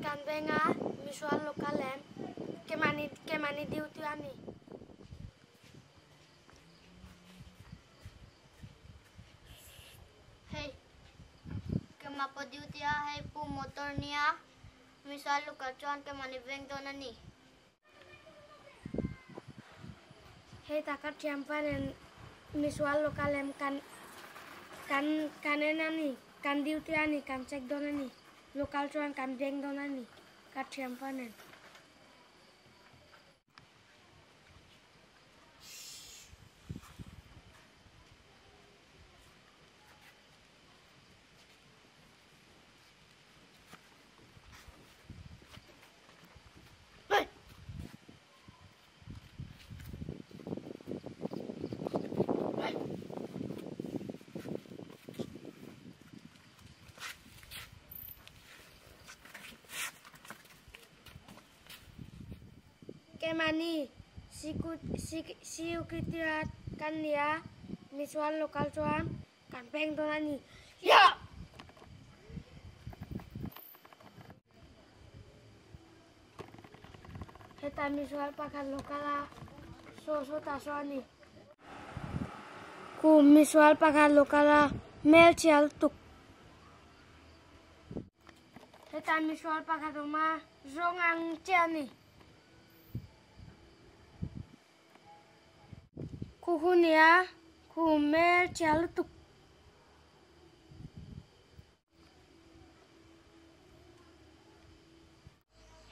kan beng a, misual local em, kemani kemani duty ani. Hei kema pawh duty a, hei pu motor nia, misual local chuan kemani veng dawn a ni. Hei taka thianpa nen misual local em kan kan kan en a ni, kan duty a ni, kan check dawn a ni, local chuan kan veng dawn a ni ka thianpa nen. Keimahni Security kan ni a, misual local chuan kan peng dawn a ni. Heta misual pakhat local a saw saw ta saw a ni. Kum misual pakhat local a hmelchhia lutuk. Heta misual pakhat awm a zawng ang chiah a ni. Khu khu nia khu hmelchhia lutuk.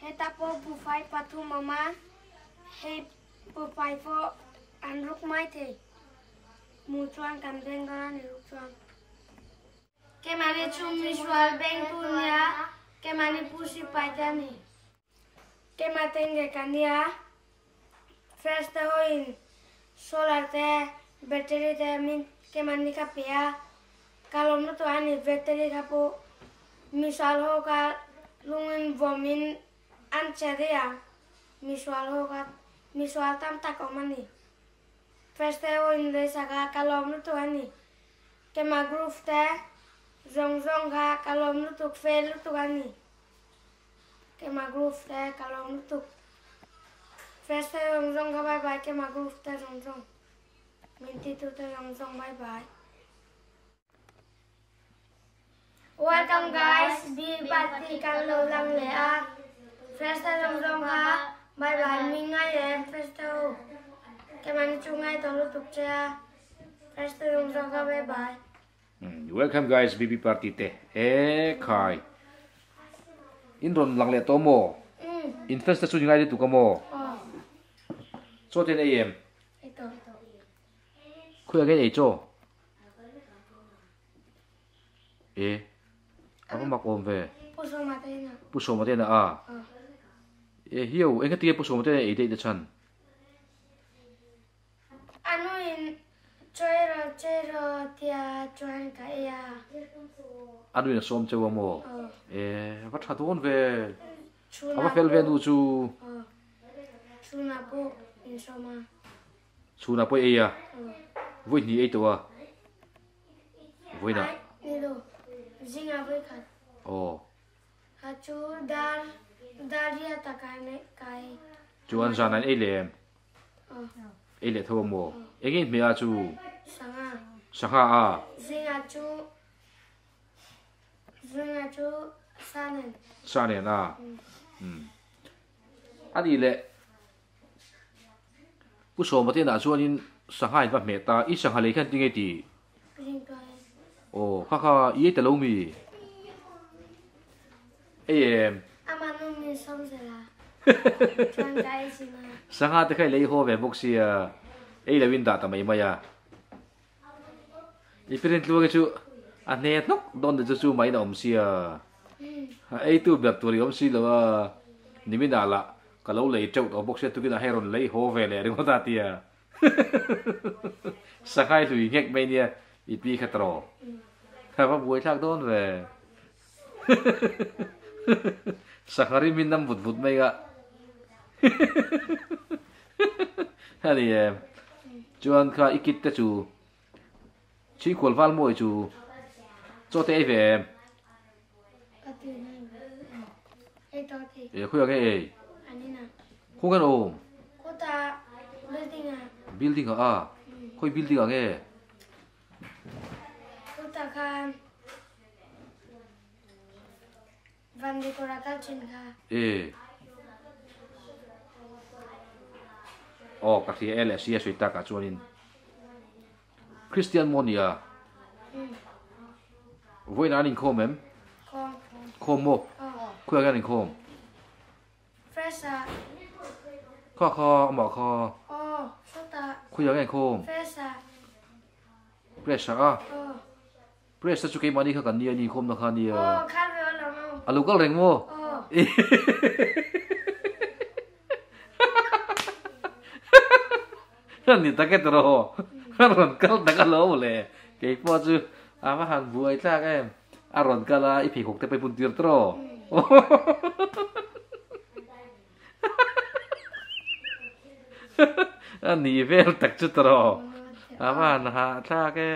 Heta pawh buhfai pathum awm a, hei buhfai pawh an ruk mai thei. Hmuh chuan kan beng dawn a ni ruk chuan. Keimahni chu misual bengtu nia, keimahni pu sipai te a ni. Keimah te nge ka nia, fresh te hawiin solar te battery te min keimahni kha pe a, ka lawm lutuk a ni battery kha pawh misual ho kha lungin vawmin an che daih a, misual ho kha misual tam tak awm a ni. Fresh te hawiin leisak a, ka lawm lutuk a ni. Keimah group te zawng zawng kha ka lawm lutuk fel lutuk a ni. Keimah group te ka lawm lutuk. Fresh te zawng zawng kha bye bye keimah group te zawng zawng min ti tu te zawng zawng bye bye. Welcome guys big party kan lo lang leh a fresh te zawng zawng kha bye bye min ngai em fresh te ho keimah ni chu ngai tawh lutuk che a fresh te zawng zawng kha bye bye. Welcome guys BB party te e khai in rawn lang leh tawh maw in fans te chu ni ngai lutuk a maw chaw te an ei em khawi ah nge ei chaw e a va mak awm ve pu sawma te na a e hiu eng heti nge pu sawma te ei daih te chhan. A nuin Chawi rawh, chawi rawh tia chuan ka ei a. A nuin a sawm cheu a maw? E, va tha dawn ve. A va fel ve nu chu. Chhunah pawh in sawm a. Chhunah pawh i ei a? Vawi hnih ei tawh a? Vawiinah? Ni lo, zingah vawi khat. Aw. A chu dar, dar riat a kai ei. Chuan zanah in ei leh em? Ei leh tho a maw? Eng nge hmeh a chu? Sangha. Sangha a? Zinga chu Zinga chu sa nen. Sa nen a? Umm. A nih leh Pu Sawma te inah chuanin sangha in va hmeh ta, i sangha lei khan tinge ti? Aw kha kha i ei ta lo mi? Ei em? Amah nu min sawm zel a, chuan ka ei sin a. Sangha te kha i lei haw ve bawk sia, ei lo in dah ta mai mai a. I pirin tluang hi chu a hne hnawk dawn ni chu chu mai in a awm sia. A eitu ber tur i awm si lo a, niminah lah ka lo lei teuh tawh bawk sia tukinah hei rawn lei haw ve leh ringawt a tia. Sanghai hlui nghek mai nia i pi kha tawh. A va buaithlak dawn ve. Sanghari min nam vut vut mai ka. A ni em. Chuan kha i kit te chu Chhingkhual val mawi chu chaw te ei ve em? Ei tawh ti. E khawiah nge ei? An inah. Khaw nge an awm? Khawtah building ah. Building ah a? Khawi building ah nge? Khawtah khan Vandikawra kal thin kha. E. Aw ka hria e leh sia sawi takah chuanin Christian maw nia? Vawiin an inkhawm em? Khawm. Khawm maw? Khawiah nge an inkhawm? Fresh ah. Kha kha amah kha. Aw, sawtah. Khawiah nge inkhawm? Fresh ah. Fresh ah a? Aw. Press te chu keimahni kha kan nia ni khawmna kha nia. Aw, kal ve awlh ang aw. A lo kal reng maw? Aw. Ni tak e tawh. A rawn kal tak alawm le. Keipawh chu a va han buai tlak em. A rawn kal a, i pheikhawk te pawh i bun tir tawh. A ni vel tak chu tawh. A va han hahthlak e.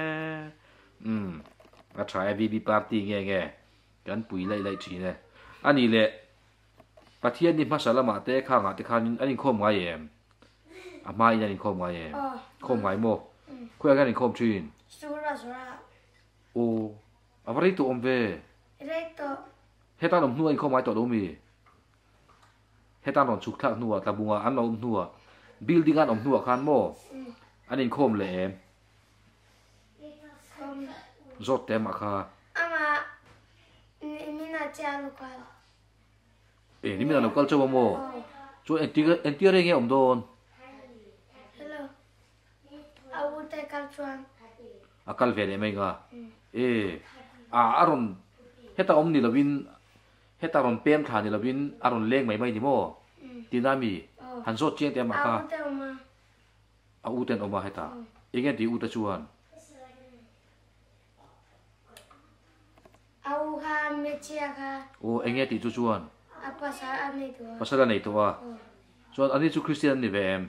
Umm a tha e BB party nge nge kan pui laih laih thin e. A nih leh Pathian ni hmasa lamah te khangah te khanin an inkhawm ngai em? A hmain an inkhawm ngai em? Khawm ngai maw? Khawiah khan inkhawm thin? Sura sura. Aw a va rei tawh awm ve. Rei tawh. Heta an awm hnuah inkhawm ngai tawh lo mi? Heta an rawn chhuk thlak hnuah tlabungah an awm hnuah building a an awm hnuah khan maw an inkhawm leh em? Zawt te mah kha. Ama nimina che a lo kal. E nimina lo kal chauh a maw? Chuan engti engtia reng nge a awm dawn? Hello. A u te kal chuan. A kal ve leh mai nga. E a a rawn heta awm ni lovin heta rawn pem thla ni lovin a rawn leng mai mai ni maw? Tina mi han zawt chiang te mah kha. A u te awm a. A u ten awm a hetah. Eng nge ti u te chuan? A u kha hmeichhia kha. Aw eng nge ti chu chuan? A pasal a nei tawh a. Pasal a nei tawh a. Chuan ani chu Christian an ni ve em?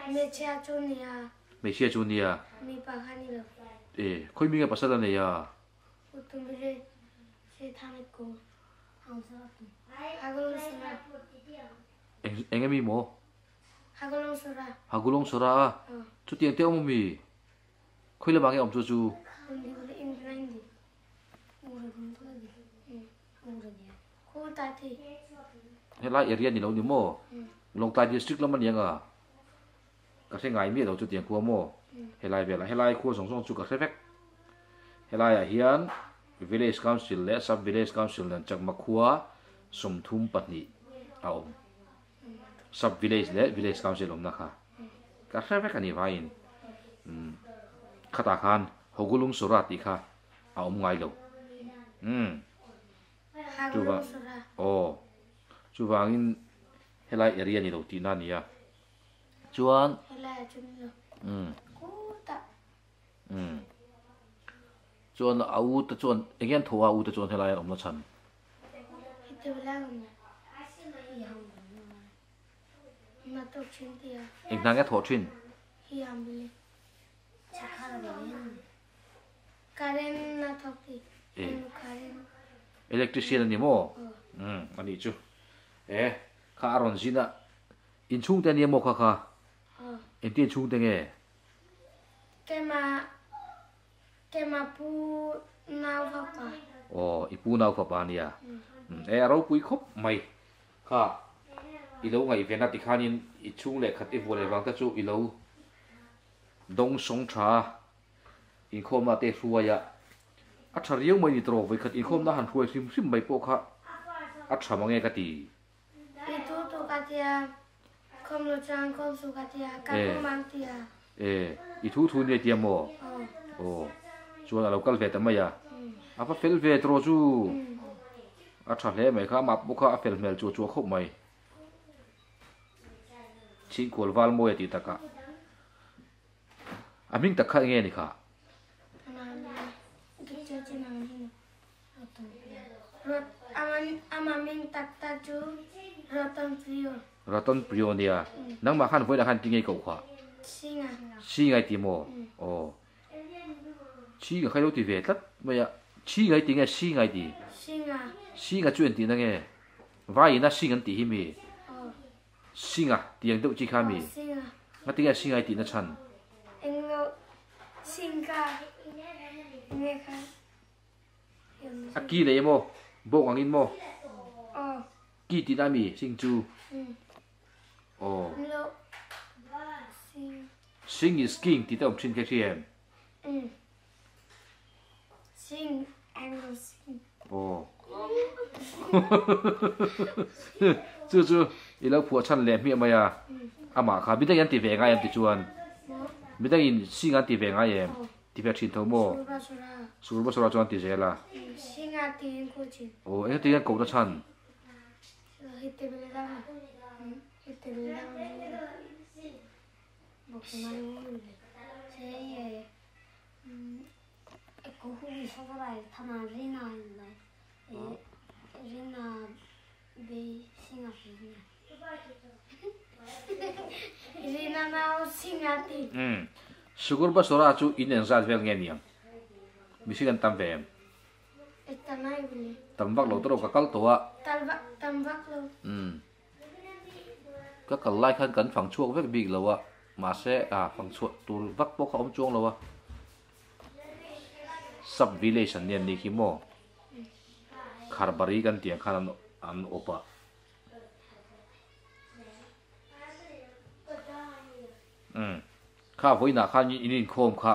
Hmeichhia chu nia. Hmeichhia chu nia. Mipa kha ni lo. E, khawi mi nge pasal a nei a? Utumire se thangit ko. Hagulung sura. Eng eng nge mi maw? Hagulung sura. Hagulung sura a? Chutiang te awm ami? Khawi lamah nge awm chu chu? Helai area ni lo ni maw? Lawngtlai district lam aniang a? Ka hre ngai miah lo chutiang khua maw? Helai velah helai khua zawng zawng chu ka hre vek. Helaiah hian Village Council leh Sub Village Council nen Chakma khua 32 a awm. Sub village leh village council awmna kha ka hre vek a ni vaiin umm khatah khan Hogulung Sura tih kha a awm ngai lo umm chuva aw chuvangin helai area ni lo tihna a ni a chuan umm umm chuan a u te chuan eng nge an thaw a u te chuan helai an awmna chhan. Eng hna nge thawh thin? Electrician a ni maw? Umm a nih chu. E kha a rawn zin a, inchhungte a nia maw kha kha? Engtia inchhungte nge? Keimah pu nau fapa. Aw, i pu nau fapa ania. E, a ropui khawp mai. Kha, i lo ngaihven a tikhanin i chhung leh khat i vuah leh vang te chu i lo dawng sawng tha a, inkhawmna te hruai a, a tha riau mai ni tawh vawikhat inkhawmna han hruai hrim hrim mai pawh kha a tha mange ka ti. I tu tu ka tia, khawm lo chuan khawm su ka tia, ka pu mang tia. E, i thu thu nia tia maw? Aw, chuan a lo kal ve ta mai a. A va fel ve tawh chu. A tha hle mai kha, amah pawh kha a fel hmel chuah chuah khawp mai. Chhingkual val mawi a tih takah. A hming tak kha enge ni kha? Ratan Priyo nia. Nangmah khan vawilah khan tinge koh kha? Singa i ti maw? Aw. Chinga kha i lo ti ve tlat mai a. Chi ngai ti nge si ngai ti? Singa. Singa chu engtihna nge? Vaiin a sing an tih hi mi? Aw. Singa tih ang deuh chi kha mi? Aw, singa. Ngati nge singa i tihna chhan? Englo sing ka nge kha. A ki nei emaw? Bawk angin maw? Aw. Ki tihna mi sing chu? Aw. Englo sing. Sing is king tih te awm thin kha i hria em? Umm. Sing Anglo sing. Aw. Chu chu i lo phuah chhan leh hmiah mai a. Amah kha midangin an ti ve ngai em ti chuan? Midangin sing an ti ve ngai em? Ti ve thin tho maw? Surba sura chuan ti zel a. Sing a tiin ko thin. Aw, eng tiin an kohna chhan? Umm. Sugur Basora chu in engzat vel nge niang? Mihring an tam ve em? Tam vak lo tawh ka kal tawh a. Umm. Ka kal lai khan kan fang chhuak vek bik lo a, mahse a fang chhuah tur vak pawh kha awm chuang lo a. Sub village an nia ni khi maw? Kharbari kan tih ang khan an an awp a. Umm kha vawiinah khan in inkhawm kha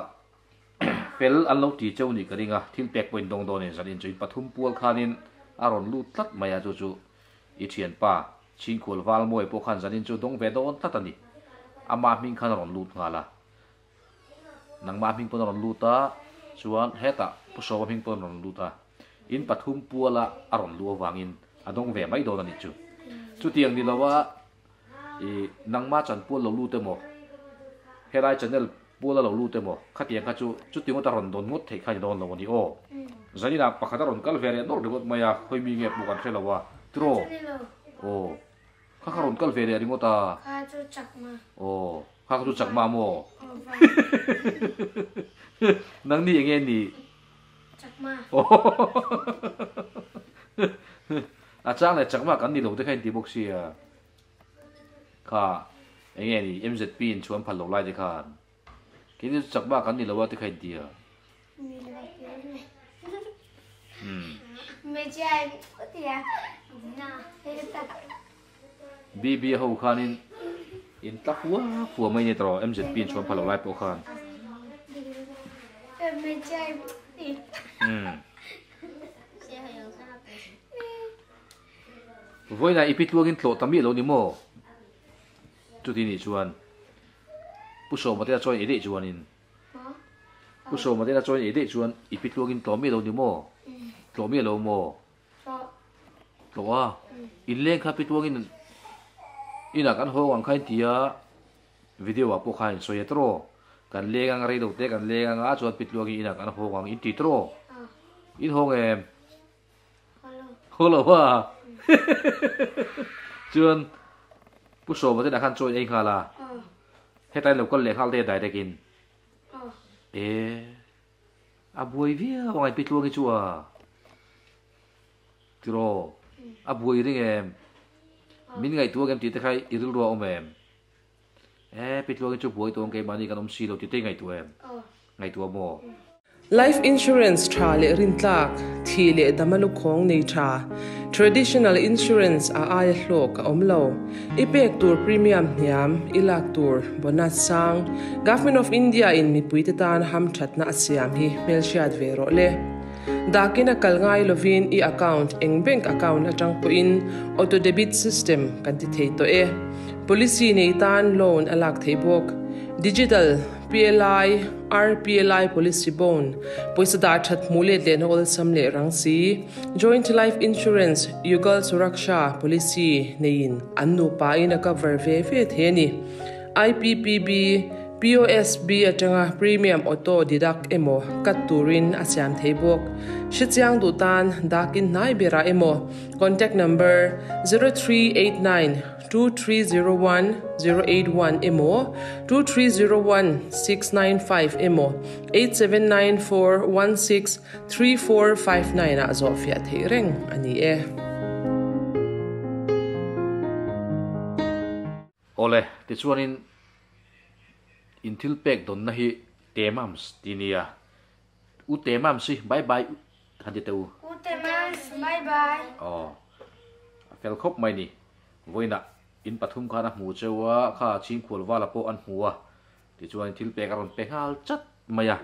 fel an lo ti cheu nih ka ring a, thil pek pawh in dawng dawn in zan in chu in pathum pual khanin a rawn lut tlat mai a, chu chu i thianpa Chhingkhual Valmawi pawh khan zan in chu dawng ve dawn tlat a ni. Ama hming khan a rawn lut nghal a, nangmah hming pawn a rawn lut a, chuan hetah Pu Sawma hming pawn a rawn lut a, in pathum puala a rawn luh avangin a dawng ve mai dawn a nih chu. Chutiang ni lova I nangma chan pual lo lut emaw, helai channel pual a lo lut emaw, khatiang kha chu chuti ngawt a rawn dawn ngawt theih kha a ni dawn lo a ni aw. Zaninah pakhat a rawn kal ve leh nawlh ringawt mai a, khawi mi nge pawh kan hre lo a, tiraw? Aw, kha kha rawn kal ve leh ringawt a. Kha chu chakma. Aw, kha kha chu chakma maw? Nangni eng nge nih? Chakma. A chang leh chakma kan ni lo te kha in ti bawk sia. Kha eng nge ni MZP in chhuan phal lo lai te khan keini chu chakma kan ni lo a te kha in ti a. BB ho khanin in tla fua fua mai ni tawh MZP in chhuan phal lo lai pawh khan. Vawiinah i pi tluangin tlawh ta miah lo ni maw? Chuti nih chuan Pu Sawma te a chawi ei daih chuanin Pu Sawma te a chawi ei daih chuan i pi tluangin tlawh miah lo ni maw? Tlawh miah lo maw? Tlawh a, inleng kha pi tluangin inah kan hawng ang kha in ti a, video ah pawh kha in sawi a tawh. Kan leng ang rei lo te kan leng ang a chuan pi tluangin inah kan hawng ang in ti tawh. In hawng em? Haw lo a. Chuan Pu Sawma te dah khan chaw in ei nghal a. Hetlai lo kal leh nghal te direct in. E a buai viau ang pi tluangi chu a. Tiraw a buai ring em? Min ngaihtuah ang em tih te kha i rilru a awm em? E pi tluangi chu buai tawh ang keimahni kan awm si lo tih te i ngaihtuah em? Ngaihtuah maw? Life insurance tha leh rintlak, thih leh dama lukhawng nei tha, traditional insurance a aia hlawk a awm lo. I pek tur premium hniam, i lak tur bonus sang, Government of India in mipuite tan hamthatna a siam hi hmelhriat ve rawh le. Dakin a kal ngai lovin i account eng bank account atang pawhin auto debit system kan ti thei tawh e. Policy nei tan loan a lak theih bawk. Digital PLI, RPLI policy bond, pawisa dah that hmuh let lehna awlsam leh rang si, Joint Life Insurance, Yugal Suraksha policy neiin an nupa in a cover ve ve thei a ni. IPPB, POSB atanga premium auto deduct emaw cut turin a siam thei bawk. Hrechiang duh tan dakin hnai berah emaw contact number 0389. 2301 081 emaw 2301 695 emaw 8794 16 3459 ah zawhfiah theih reng a ni e. Awle, tichuanin in thil pek dawnna hi Temams ti nia. U Temams hi bye bye han ti teh u. U Temams bye bye. Aw, a fel khawp mai ni. Vawiinah in pathum khan a hmu cheu a, kha chhingkhual vala pawh an hmu a. Tichuan thil pek a rawn pe nghal chat mai a,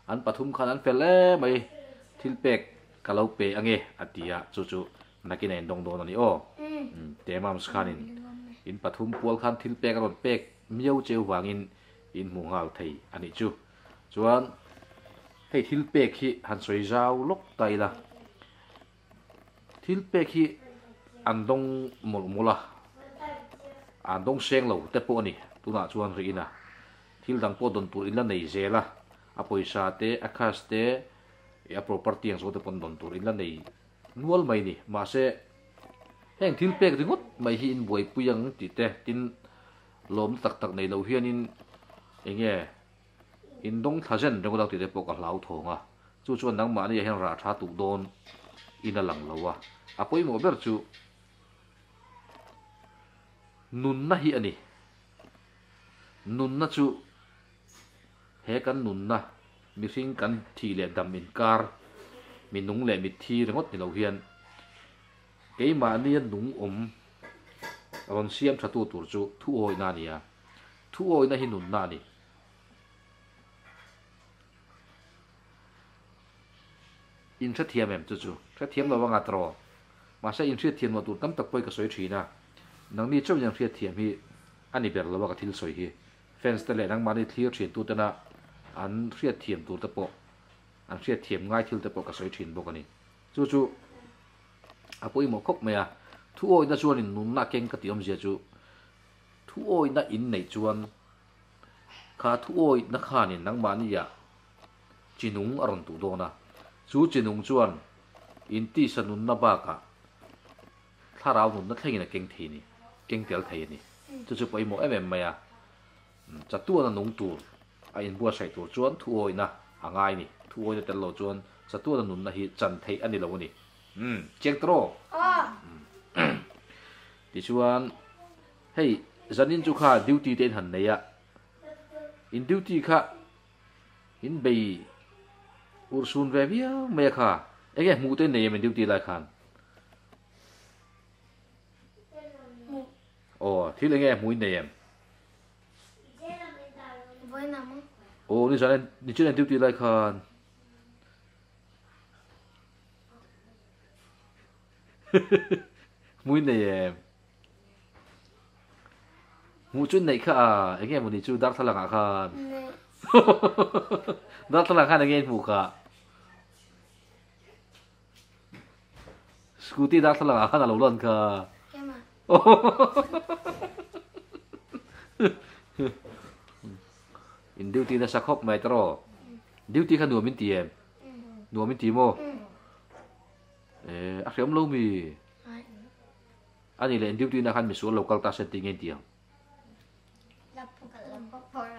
an pathum khan an fel em mai, thil pek ka lo pe ange a ti a, chu chu nakin a indawng dawn a ni aw. Temams khanin in pathum pual khan thil pek a rawn pek miau cheu vangin in hmu nghal thei a nih chu. Chuan hei thil pek hi han sawi zau lawk ta ila, Thil pek hi an dawng mawlh mawlh a, an dawng seng lo te pawh a ni. Tunah chuan ri ina thil dang pawh dawn tur in la nei zel a, a pawisa te, a cash te, a property ang zawng te pawh an dawn tur in la nei nual mai a ni. Mahse, heng thil pek ringawt mai hi in buaipui ang tih te, tin lawmna tak tak nei lo hianin eng nge In dawng thla zen ringawt ang tih te pawh ka hlauthawng a, chu chuan nangmahni ah hian rah tha tuk dawn in a lang lo a, a pawimawh ber chu nunna hi a ni. Nunna chu he kan nunna mihring kan thih leh dam inkar mi nung leh mitthi ringawt ni lo hian keimahnia nung awm rawn siam tha tu tur chu thuawihna a ni a. Thuawihna hi nunna a ni. In hrethiam em chu chu? Hrethiam lo anga tawh. Mahse in hriatthiam loh tur tam tak pawhin ka sawi thin a. Nangni chauhin an hriatthiam hi a ni ber lo a ka thil sawi hi. Fans te leh nangmahni thlir thin tu tena an hriatthiam tur te pawh an hriatthiam ngai thil te pawh ka sawi thin bawk a ni. Chu chu a pawimawh khawp mai a. Thuawihna chuanin nunna keng ka tih awmzia chu Thuawihna in neih chuan kha thuawihna khanin nangmahniah chinung a rawn tuh dawn a, chu chinung chuan in tisa nunna bakah thlarau nunna thlengin a keng thei a ni, keng tel thei a ni. Chu chu pawimawh em em mai a, chatuana nung tur a inbuatsaih tur chuan thuawihna a ngai a ni. Thuawihna tel lo chuan chatuana nunna hi chan theih a ni lo a ni. Umm, chiang tawh rawh. Tichuan, hei zanin chu kha duty te in han nei a, in duty kha in bei urhsun ve viau mai a kha, enge hmuh te in nei em in duty lai khan? Aw, thil enge hmuh in nei em? Aw, ni zan ni chuan in duty lai khan. Hmui nei em? Hmuh chu neih kha a, enge mawni chu darthlalang ah khan. Darthlalang khan enge in hmuh kha? Scooty darthlalang ah khan a lo lan kha. In duty nasa khawp mai tawh. Duty kha nuam in ti em? Nuam in ti maw? Eh, a hriam lo mi? Ani leh duty na khan misual lo kal ta se ti nge tiang.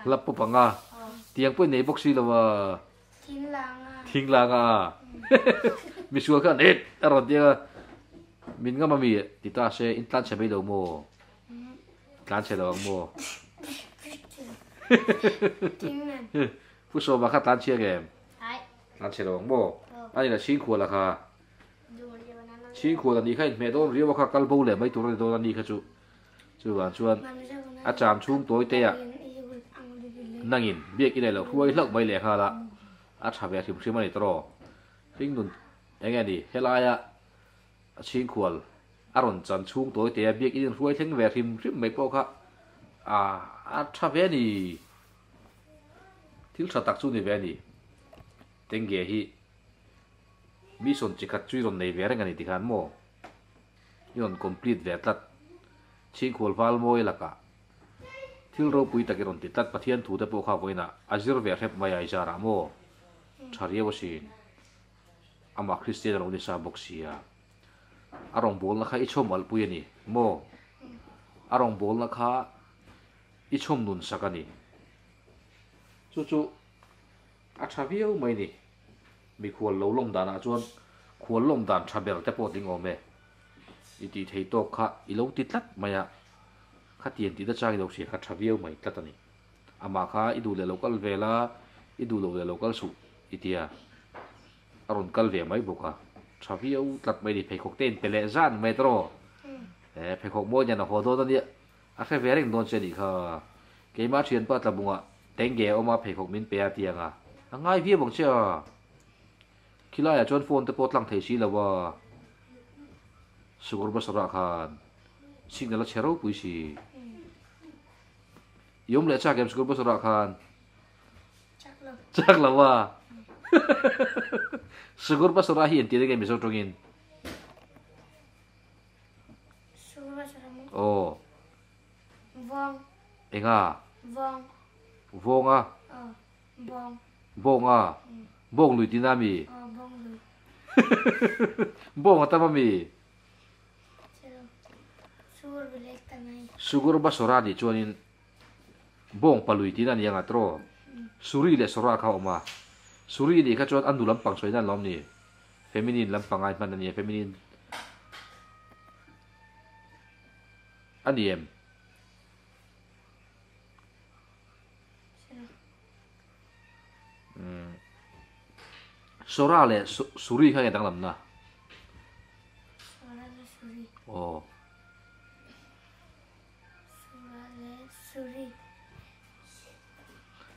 Lap pawp anga. Tiang pawh nei bawk si lo a. Thing langa. Thing langa. Misual khan et a rawn tiang a. Min ngam ami ti ta se in tlan chhe mai lo maw? Tlan chhe lo ang maw? Thing nan. Pu Sawma kha tlan chhia ngem? Tlan chhe lo ang maw? A ni la Chhingkhuala kha. Chhingkhuala ni kha inhmeh dawn riau a kha kal bo leh mai tur a ni dawn a ni kha chu. Chuvang chuan a cham chhung tawi te ah nangin biak i nei lo hruai hlauh mai leh nghal a, a tha ve hrim hrim a ni tawh. Hringnun eng nge ni helaia Chhingkhual a rawn chan chhung tawi te a biak in inhruai thleng ve hrim hrim mai pawh kha a tha ve a ni. Thil tha tak chu ni ve a ni. Tengge hi mission chi khat chu i rawn nei ve reng a ni tikhan maw? I rawn complete ve tlat. Chhingkhual val mawi lakah thil ropui tak i rawn ti tlat. Pathian thu te pawh kha vawiinah a zir ve hrep mai a i zarah maw? Tha riau asin. Amah Kristian a lo ni sa bawk sia. A rawngbawlna kha i chhawm alh pui a ni maw? A rawngbawlna kha i chhawm nun sak a ni. Chu chu a tha viau mai ni. Mikhual lo lawm danah chuan khual lawm dan tha ber te pawh ding awm e. I tih thei tawk kha i lo ti tlat mai a, khatiang tih nachang i lo hria kha tha viau mai tlat a ni. Amah kha i duh leh lo kal ve la, i duh loh leh lo kal suh i tia a rawn kal ve mai bawk a, tha viau tlat mai ni. Pheikhawk te in pe leh zan mai tawh. He pheikhawk mawi nen a haw dawn a nia, a hre ve reng dawn che a nih kha. Keimah thianpa tlabungah tenge a awm a, pheikhawk min pe a tiang a, a ngai viau ang che a. Khilaiah chuan phone te pawh tlang thei si lo a, Sugar Basarah khan signal a chhe ropui si. I awm leh chak em Sugar Basarah khan? Chak lo. Chak lo a. Sugar Basarah hi entir enge Mizo tawngin? Aw. Vawng. Enga? Vawng. Vawnga? Aw. Bawng. Bawnga? Bawng lui tina mi? Aw, bawng lui. Bawng a tam a mi? Sugur bilek ta mai. Sugur basora nih chuanin bawng palui tina ni anga tiraw? Suri leh sora kha a awm a. Suri nih kha chuan a nu lampang sawi nan lawm ni? Feminine lampang ai hman a nia, feminine a ni em? Sora leh Suri kha nge danglamna? Sora leh Suri. Aw. Sora leh Suri.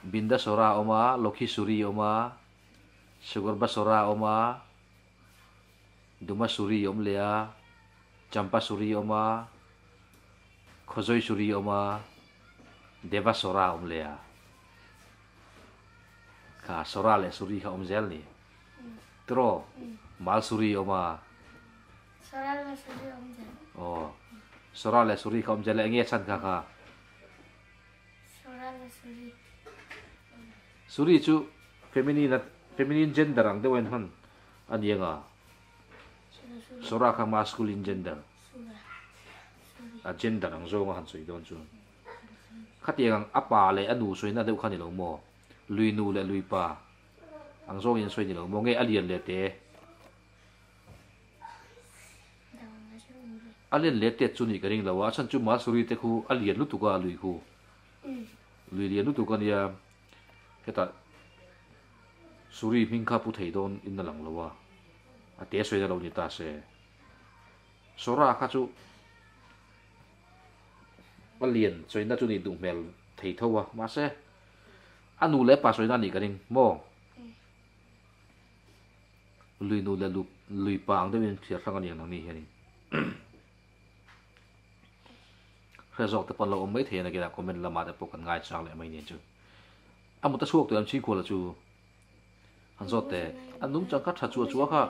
Binda Sora a awm a, Lokhi Suri a awm a. Sugarbasora a awm a, Dumasuri a awm leh a, Champasuri a awm a, Khawzawisuri a awm a, Devasora a awm leh a. Kha Sora leh Suri kha awm zel ni. Tiraw? Malsuri a awm a. Sora leh Suri a awm zel. Aw. Sora leh Suri kha awm zel a, eng nge a chhan kha kha? Sora leh Suri. Suri chu feminine feminine gender ang deuh a inhman a ni anga, Sora kha masculine gender a gender ang zawng a han sawi dawn chu. Khatiang ang a pa leh a nu sawina deuh kha ni lo maw? Lui nu leh lui pa ang zawngin an sawi ni lo maw? Nge a lian leh te? A lian leh tet chu nih ka ring lo a, a chhan chu Masuri te khu a lian lutuk a lui khu. Lui lian lutuk a nia, hetah Suri hming kha pu thei dawn in a lang lo a, a te sawi na lo ni ta se. Sora kha chu a lian sawina chu nih duh hmel thei tho a, mahse a nu leh pa sawina nih ka ring maw? Lui nu leh lui pa ang deuhin thliar hrang a ni ang nangni hianin. Hre zawk te pawn lo awm mai thei a nakinah comment lamah te pawh kan ngaichang leh mai nen chu. A mut a chhuak tawh em chhingkhuala chu han zawt teh. A nungchang kha tha chuah chuah kha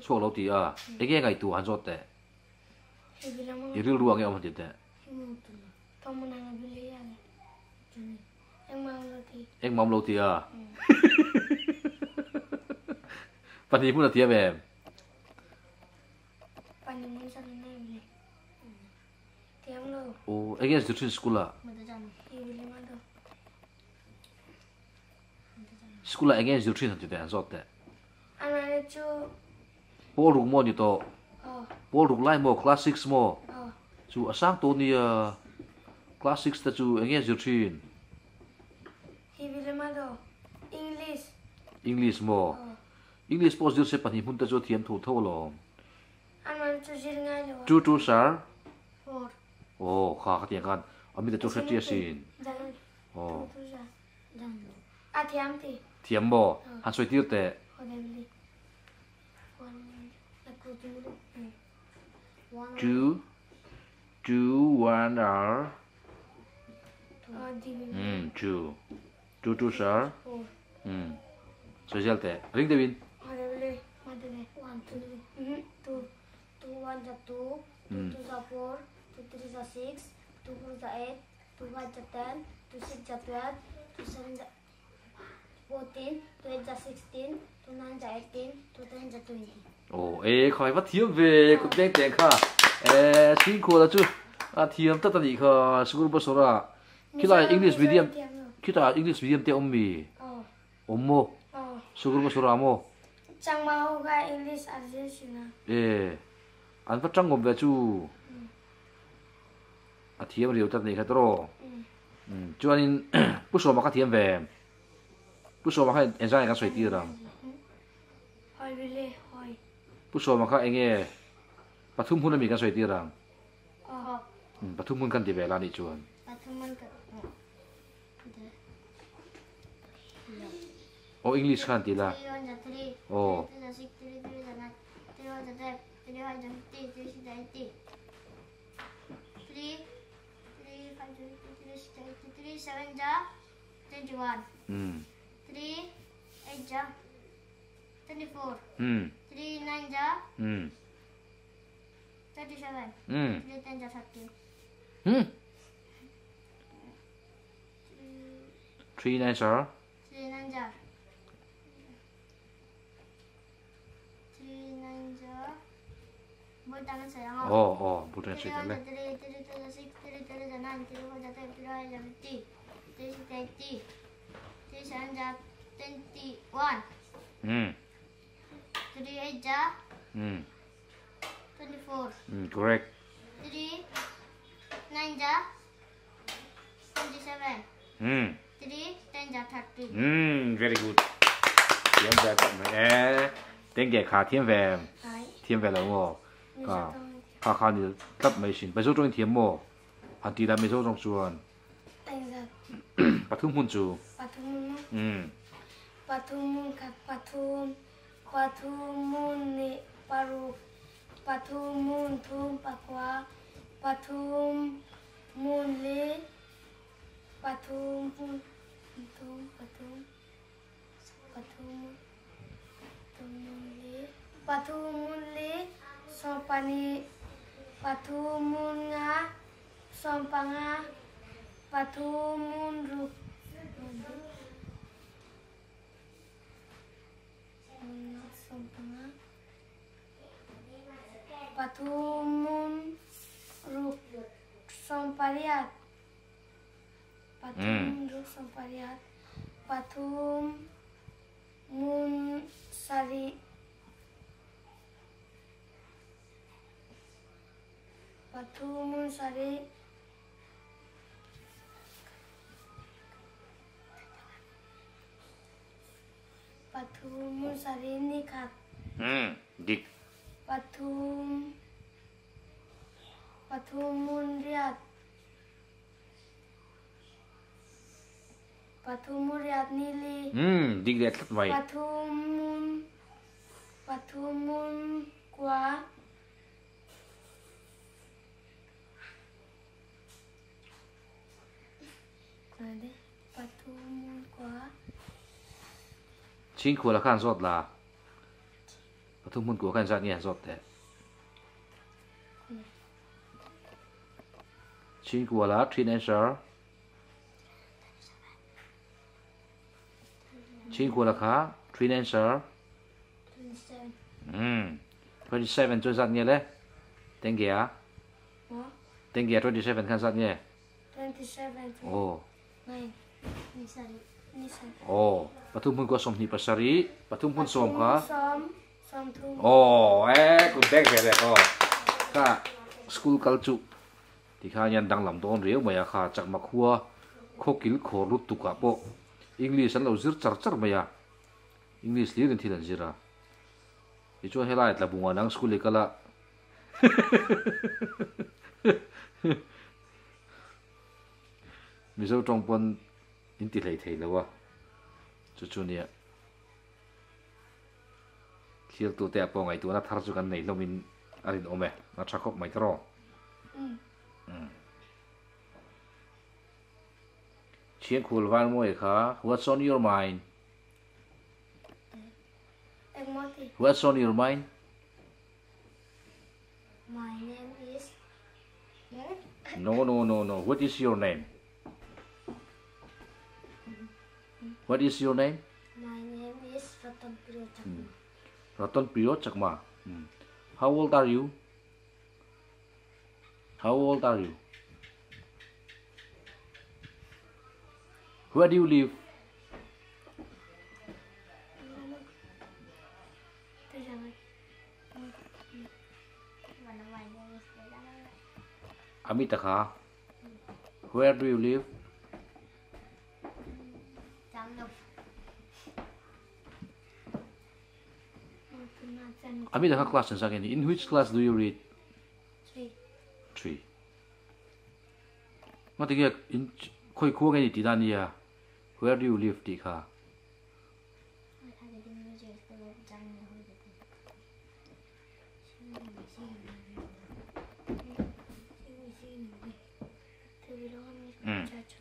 chhuak lo ti a, enge ngaihtuah han zawt teh. I rilru ang e awm han ti teh. Engmah awm lo ti a. Pahnih hmun a tiam em? Aw enge zir thin school ah? School ah enge zir thin han ti teh han zawt teh. Pawl ruk maw ni tawh? Pawl ruk lai maw class 6 maw? Chu a sang tawh nia. Class 6 te chu enge zir thin? English. English maw? English pawh zir se pahnih hmun te chu a thiam tho tho alawm. Aman chu zir ngai lo a. Two two sir. Four. Aw kha khatiang khan a mite chu hre tia sin. Aw. A thiam ti. Thiam maw? Han sawi tir teh. Two two one are. Um two. Two two sir. Um. Sawi zel teh. Ring deuhin. One two two two one za two two two za four two three za six two four za eight two five za ten two six za 12 two seven za 14 two eight za 16 two nine za 18 two ten za 20. Aw e khai va thiam ve kut beng teng kha e chhingkhuala chu A thiam tlat a nih kha sikul bawsawra khilai English medium khitah English medium te a awm mi? Awm maw? Sikul bawsawra maw? Changma ho kha English a zir thin a. E an va tangawm ve chu. A thiam riau tlat a nih kha tawh. Chuanin Pu Sawma kha thiam ve em? Pu Sawma kha engzah nge kan sawi tir ang? Pu Sawma kha enge pathum hun ami kan sawi tir ang? Pathum hun kan ti ve la nih chuan. Aw English khan ti la. Aw. Three nine sir. Aw aw bul tan sawi tel e. Correct. Very good. Thiam ve tak mai e. Tengge kha thiam ve em? Thiam ve lo maw? Ka kha kha ni tlat mai sin. Mizo tawngin thiam maw? Han ti la Mizo tawng chuan. Pathum hmun chu. Pathum hmun maw? Pathum hmun khat pathum, pathum hmun nih paruk, pathum hmun thum pakua, pathum hmun li, pathum hmun thum pathum pathum pathum hmun li, pathum hmun li sawmpahnih, pathum hmun nga sawmpanga, pathum hmun ruk sawmpanga, pathum hmun ruk sawmpariat. Pathum ruk sawmpariat, pathum mun sarih, pathum mun sarih, pathum mun sarih nikhat. Dik. Pathum pathum mun riat. Pathum riat ni li. Umm dik leh tlat mai. Pathum pathum kua. Pathum kua. Chhingkhual a khan zawt la. Pathum hmun kua khan zat nge han zawt teh. Chhingkuala thin answer. Chhingkuala kha thin answer. 27 chuan zat nge le? Tengge a? Tengge a 27 khan zat nge? 27. Oh. Oh, pathum hmun kua 27, pathum hmun sawm kha. Aw e kut bek ve leh aw ka school kal chu tikhan hian danglam dawn riau mai a kha chakma khua khaw kil khawr lut tukah pawh English an lo zir char char mai a English hlir in thil an zir a tichuan helai tlabunga nang school i kal a Mizo tawng pawn in ti hlei thei lo a chu chu nia. Thirtute ah pawh ngaihtuahna thar chu kan nei hlawmin a rinawm e, a tha khawp mai tawh. Chhingkhul Valmawi kha what's on your mind? What's on your mind? My name is No no no no what is your name? What is your name? My name is Ratan Priyo Chakma. Ratan Priyo Chakma. How old are you? How old are you? Where do you live? Amita kha Where do you live? Amita kha class In which class do you read? 3. 3. Nga tinge in khoi khuwa nge ni ti dan nia Where do you live ti kha?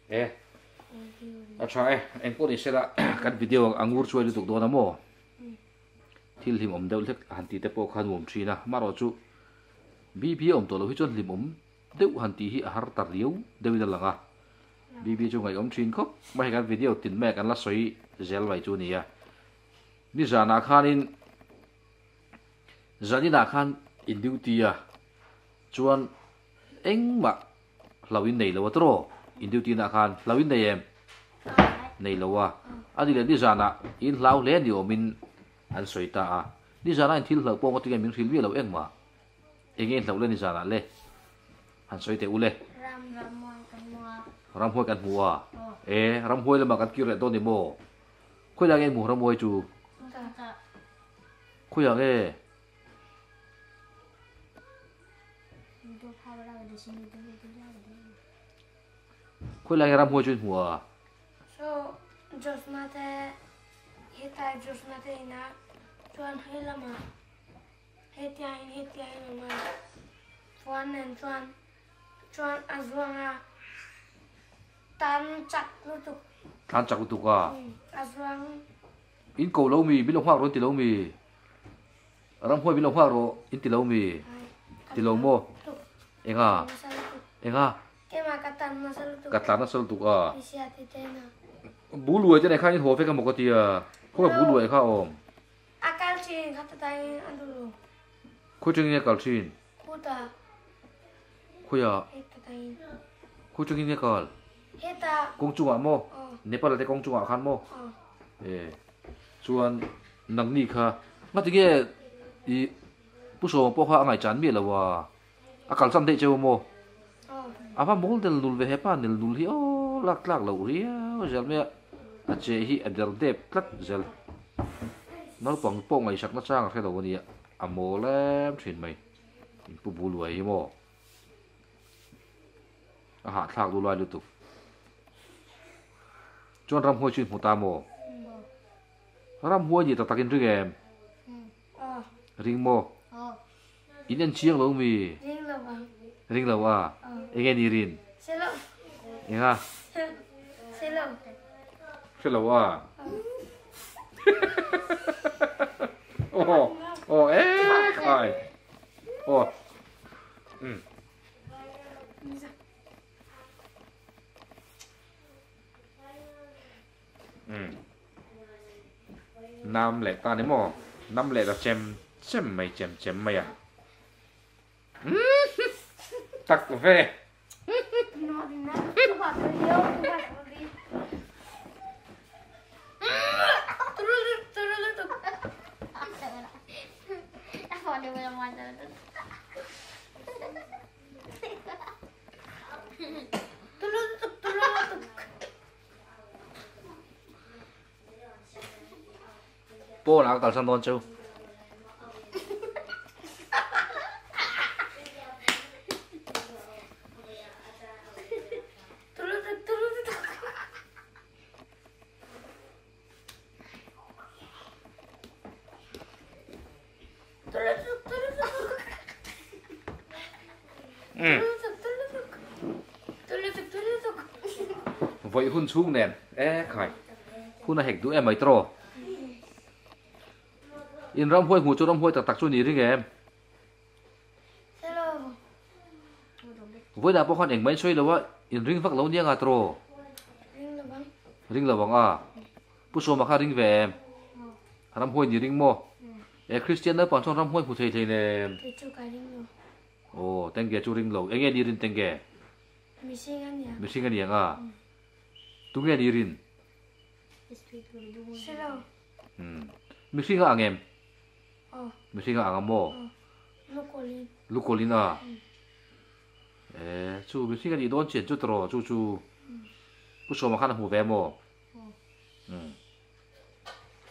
E a tha e eng pawh ni sela kan video angur chuai lutuk dawn a maw thil hlim awm deuh hlek han tih te pawh kha nuam thin a amaherawh chu BB a awm tawh loh hi chuan hlim awm deuh han tih hi a har ta riau deuhin a lang a BB chu ngaihawm thin khawp mai hei kan video tin mai ah kan la sawi zel mai chu a ni a nizanah khanin zaninah khan in duty a chuan engmah Hlau in nei lo a tawh in duty na khan hlau in nei em? Nei lo a. A ni leh nizanah in hlau hle ni awmin an sawi ta a. Nizanah in thil hlauh pawh ngawt tinge min hrilh miah lo engmah. Enge in hlauh le nizanah le? Han sawi teh u le. Ram ramhuai kan hmu a. Ramhuai kan hmu a. E, ramhuai lamah kan kir leh dawn ni maw? Khawiah nge in hmu ramhuai chu? Khawiah nge? Khawilai hi ramhuai chu in hmu a? So Josna te hetai Josna te inah chuan hei lamah hetia in hetia in awm a, puan nen chuan chuan a zuang a, tan chak lutuk. Tan chak lutuk a? A zuang. In ko lo mi, min lo nghak rawh in ti lo mi? Ramhuai min lo nghak rawh in ti lo mi? Ti lo maw? Enga? Enga? Ka tlan nasa lutuk a. Bu luai te nei khan in haw vek emaw ka ti a. Khawnge bu luai kha a awm? Khawi tangin nge kal thin? Khawiah? Khawi tangin nge kal? Kawng chungah maw? Nepal te kawng chungah khan maw? E chuan nangni kha ngati nge i Pu Sawma pawh kha a ngaihchan miah lo a, a kalsan daih cheu maw? A va mawl nel nul ve hepa nel nul hi aw lak tlak loh riau zel mai a, a che hi a der dep tlat zel. Naupang pawh ngaihsak nachang a hre lo a nia, a mawl em thin mai. In pu bul uai hi maw? A hahthlak lu lai lutuk. Chuan ramhuai chu in hmu ta maw? Ramhuai ni tak tak in ring em? Ring maw? In en chiang lo mi? Ring lo ang. Ring lo a? Enge ni rin? Hre lo. Enga? Hre lo. Hre lo a? Aw, aw, eh khai. Aw. Um. Um. Nam leh ta ni maw? Nam leh ta chem chem mai chem chem mai a. Tak ve. Pawn ah ka kalsan dawn cheu. Vawi hun chhung nen e khai hun a hek duh em mai tawh in ramhuai hmuh chu ramhuai tak tak chu ni ring em vawilah pawh khan engmah in sawi lo a in ring vak lo nia nga tawh ring lo ang a pu sawma kha ring ve em ramhuai ni ring maw e Kristian naupang chuan ramhuai hmu thei thei nem Kei chu ka ring lo. Aw, Tengge chu ring lo. Enge ni rin Tengge? Mihring a nia. Mihring a nia nga. Tunge ni rin? Hre lo. Umm. Mihring a ang em? Aw. Mihring a ang a maw? Aw. Lukawlin. Lukawlin a? E, chu mihring a nih dawn chian chu tawh chu chu. Pu Sawma khan a hmu ve maw? Umm.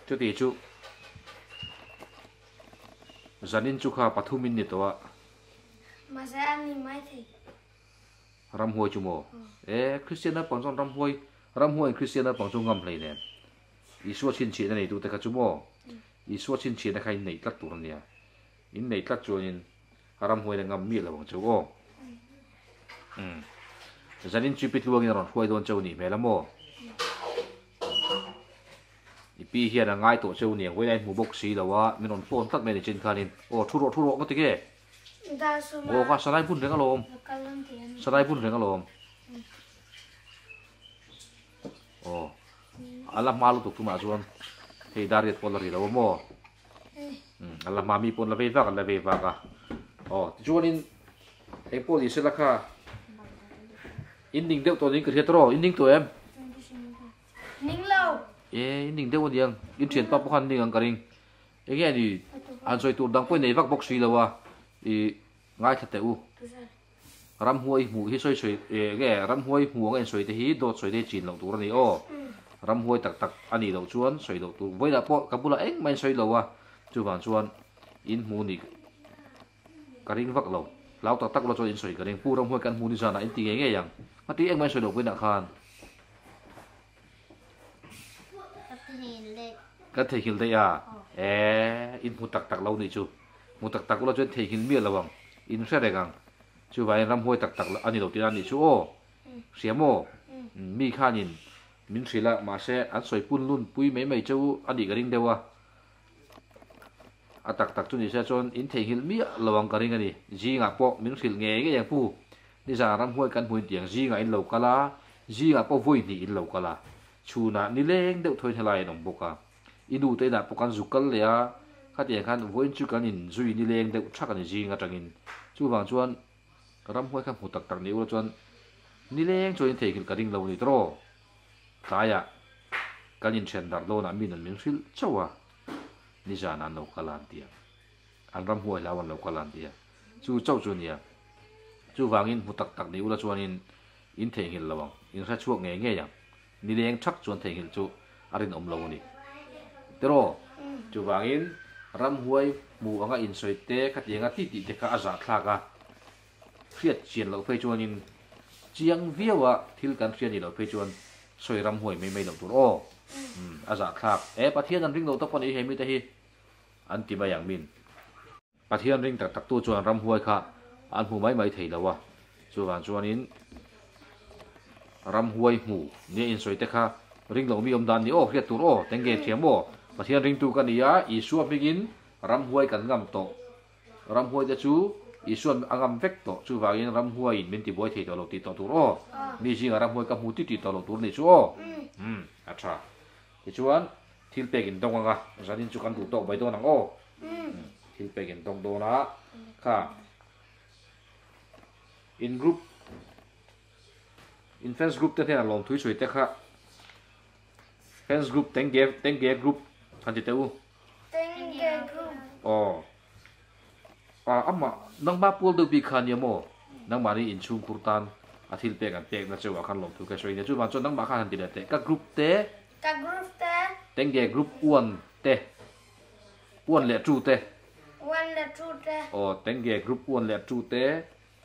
Chuti chu zanin chu kha pathumin ni tawh a. Mahse a ni mai thei. Ramhuai chu maw? E, Kristian naupang chuan ramhuai, ramhuaiin Kristian naupang chu ngam hlei nen. Isua chhinchhiahna neitute kha chu maw? Isua chhinchhiahna kha in neih tlat tur a nia. In neih tlat chuanin ramhuaiin a ngam miah lo ang cheu aw. Umm. Zanin chu pi tluangin a rawn hruai dawn cheu nih hmel a maw? I pi hian a ngai tawh cheu niang vawiin a inhmu bawk si lo a, min rawn phone tlat mai ni chin khanin. Aw thu rawh thu rawh nga tige? Aw kha salai bun reng alawm. Salai bun reng alawm. Aw a la hma lutuk tumah chuan hei dar riat pawh la ri lo a maw? A la hma mi pawn la vei vak an la vei vak a. Aw tichuanin engpawh ni sela kha in ning deuh tawh niin ka hria tawh rawh, in ning tawh em? Ning lo. E, in ning deuh aniang. In thianpa pawh khan ning ang ka ring. Enge a ni, han sawi tur dang pawh i nei vak bawk si lo a, i ngaithla teh u. Ramhuai hmuh hi sawi sawi, enge ramhuai hmuh anga insawi te hi dawt sawi te hi chin loh tur a ni aw. Ramhuai tak tak a nih loh chuan sawi loh tur. Vawilah pawh ka bulah engmah in sawi lo a, chuvang chuan in hmuh nih Ka ring vak lo. Hlau tak tak lo chuan in sawi ka ring. Pu Ramhuai kan hmu ni zanah in ti ngei ngei ang. Ka ti engmah in sawi loh puiinah khan. Kan theihnghilh daih a. Eeh, in hmu tak tak lo nih chu. Hmu tak tak ula chuan theihnghilh miah lo ang. In hre reng ang. Chuvangin Ramhuai tak tak a ni lo tihna a nih chu aw. Hria maw? Mi khanin min hrilh a, mahse an sawi punlun pui mai mai cheu a nih ka ring deuh a. A tak tak chu ni se chuan in theihnghilh miah lo ang ka ring a ni. Zingah pawh min hrilh ngei ngei ang pu. Nizan ramhuai kan hmuin tiang zingah in lo kal a, zingah pawh vawi hnih in lo kal a. Chhunah nileng deuh thawi helai an awm bawk a. I nu te inah pawh kan zuk kal leh a, khatiang khan vawiin chu kan in zui nileng deuh thak a ni zing atangin. Chuvang chuan ramhuai kha hmu tak tak ni ula chuan nileng chuan in theihnghilh ka ring lo a ni tawh. Tlaiah kan inthen darh dawnah min an min hrilh chauh a, nizan an lo kal a an ti a, an ram huai hlau an lo kal a an ti a, chu chauh chu a nia. Chuvangin hmu tak tak ni ula chuanin in theihnghilh lo ang, in hre chhuak ngei ngei ang. Nileng thak chuan theihnghilh chu a rinawm lo a ni. Tiraw? Chuvangin ramhuai hmu anga insawi te khatianga ti tih te kha a zahthlak a. Hriat chian loh phei chuanin chiang viau a thil kan hria ni loh phei chuan sawi ram huai mai mai loh tur aw. Umm a zahthlak e Pathian an ring lo tak pawh ni he mite hi an ti mai ang min. Pathian ring tak tak tu chuan ram huai kha an hmu mai mai thei lo a, chuvang chuanin ram huai hmu nia insawi te kha ring lo mi awm dan ni aw hriat tur aw tenge thiam aw Pathian ringtu ka ni a Isua hmingin ram huai kan ngam tawh. Ramhuai te chu Isua'n a ngam vek tawh, chuvangin ramhuaiin min tibuai thei tawh lo tih tawh tur aw. Mi zingah ramhuai ka hmu ti tih tawh loh tur nih chu aw. Umm, a tha. Tichuan, thil pek in dawng ang a, zanin chu kan duh tawk mai dawn ang aw. Umm, thil pek in dawng dawn a, kha in group, in fans group te hnenah lawmthui sawi te kha fans group tengge tengge group han ti teh u. Tengge group. Aw. Ah amah nangmah pual deuh bik kha ania maw? Nangmahni inchhungkhur tan a thil pek an pekna cheu ah khan lawmthu ka sawi nia chuvang chuan nangmah khan han ti leh teh ka group te Ka group te Tengge group one te one leh two te One leh two te Aw Tengge group one leh two te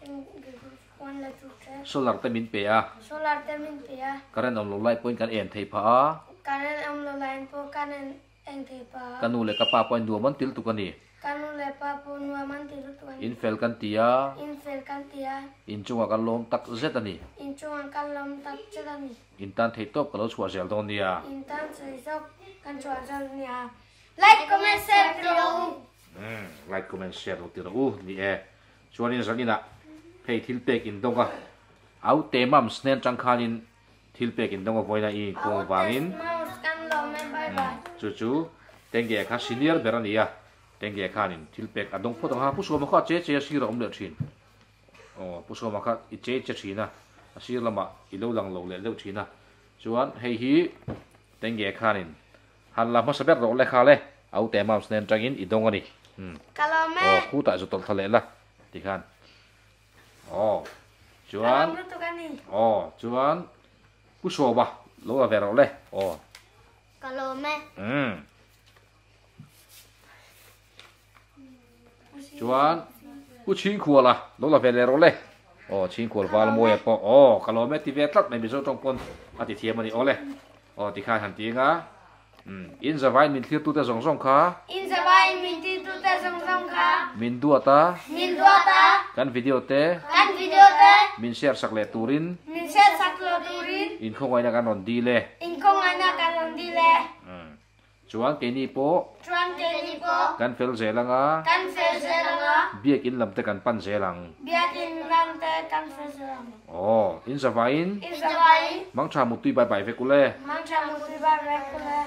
Tengge group one leh two te Solar te min pe a Solar te min pe a Current awm lo lai pawhin kan en thei phah a Current awm lo laiin pawh kan en Eng thei pa? Ka nu leh ka pa pawh in nuam an til tuk a ni. Ka nu leh pa pawh nuam an til lutuk a ni. In fel kan ti a. In fel kan ti a. In chungah kan lawm tak zet a ni. In chungah kan lawm tak zet a ni. In tan theih tawp ka lo chhuah zel dawn nia. In tan sawi zawk kan chhuah zel nia. Like, comment, share ti rawh u. Umm, like, comment, share lo ti rawh u ni e. Chuanin zaninah hei thil pek in dawng a. Au te mums hnen tang khanin Thil pek in dawng a vawiin a i inkhawm avangin chu chu Tengge kha senior ber a ni a, Tengge khanin thil pek a dawng phawt ang a, Pu Sawma kha a che che a sir a awm leh thin. Aw Pu Sawma kha i chei che thin a, a sir lamah i lo lang lo leh deuh thin a. Chuan hei hi Tengge khanin han la hmasa ber rawh le kha le, a ute mouse nen tangin i dawng a ni. Umm. Ka lawm e. Aw khutah zu tawlh thla leh la tikhan. Aw chuan. Ka lawm lutuk a ni. Aw chuan Pu Sawma lo la ve rawh le. Aw. Ka lawm e. Umm. Chuan Pu Chhingkhuala lo la ve leh rawh le. Aw Chhingkhual val mawi a pawh aw ka lawm e ti ve tlat mai Mizo tawng pawn a ti thiam a ni aw le. Aw tikhan han ti anga umm in zavaiin min thlirtute zawng zawng kha. In zavaiin min thlirtute zawng zawng kha. Min duat a. Min duat a. Kan video te. Kan video te. Min share sak leh turin. Min share sak leh turin. In khawngaihna kan rawn dil e. In khawngaihna kan rawn dil e. Umm Chuan keini pawh. Chuan keini pawh. Kan fel zel ang a. Kan fel zel ang a. Biakinn lam te kan pan zel ang. Biakinn lam te kan fel zel ang. Aw, in zavaiin. In zavaiin. Mangtha mutui bai bai vek ule. Mangtha mutui bai vek ule.